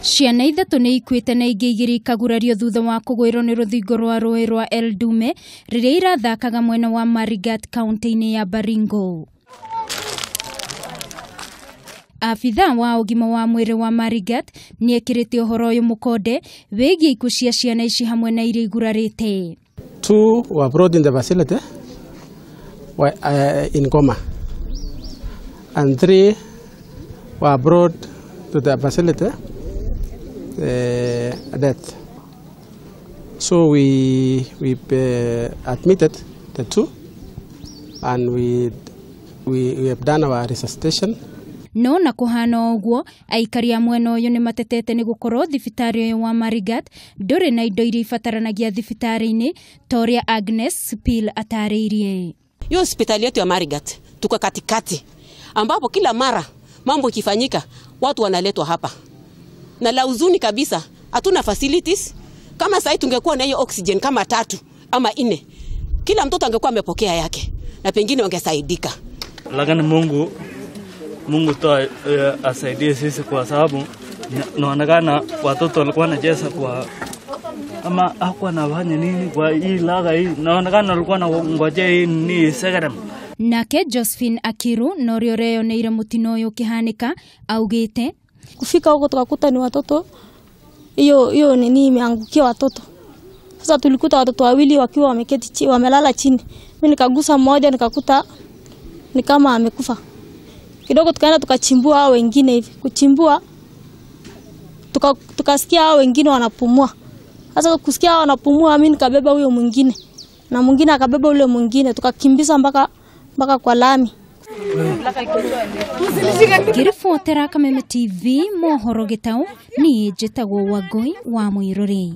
Ciana ithatũ nĩ ikuĩte na ingĩ igĩrĩ ikagurario thutha wa kũgwĩrwo nĩ rũthingo rwa rũĩ rwa Eldume rĩrĩa irathakaga mwena wa Marigat kaunti-inĩ ya Baringo. Abithaa wa ũgima wa mwĩrĩ wa Marigat nĩ ekĩrĩte ũhoro ũyũ mũkonde wĩgiĩ ikuũ cia ciana ici hamwe na iria igurarĩte. 2 were brought in the facility were, in coma, and 3 were brought to the facility death. So we admitted the 2, and we have done our resuscitation. No na kuhana ũguo aikari a mwena ũyũ nĩ matetete nĩ gũkorwo thibitarĩ ũyũ wa Marigat ndũrĩ na indo iria ibataranagia thibitarĩ-inĩ ta ũrĩa Agnes Spill atarĩirie. Hiyo hospitali yetu ya Marigat tuko katikati ambapo kila mara mambo ikifanyika watu wanaletwa hapa. Na la huzuni kabisa hatuna facilities. Kama sasa tungekuwa na hiyo oxygen kama 3 ama 4, kila mtoto angekuwa amepokea yake na pengine wangesaidika. Lakini Mungu tu asaidie sisi kwa sababu naonekana watoto walikuwa wanacheza kwa ama hakuwa anafanya nini kwa hii laga hii, naonekana walikuwa wanangojea hii ni sekerem. Nake Josephine Akiru na ũrĩa ũreyoneire mũtino ũyũ ũkĩhanĩka augĩte kufika huko tukakuta ni watoto, hiyo nini imeangukia watoto. Sasa tulikuta watoto wawili wakiwa wameketi chini, wamelala chini. Mimi nikagusa mmoja nikakuta ni kama amekufa. Kidogo tukaenda tukachimbua hao wengine hivi. Kuchimbua tukasikia hao wengine wanapumua. Sasa kusikia hao wanapumua, mimi nikabeba huyo mwingine na mwingine akabeba ule mwingine, tukakimbiza mpaka kwa lami. Ngĩribotera Kameme TV mohoro gĩtaũ, niĩ njĩtagwo Wangũi wa Mũirũrĩ.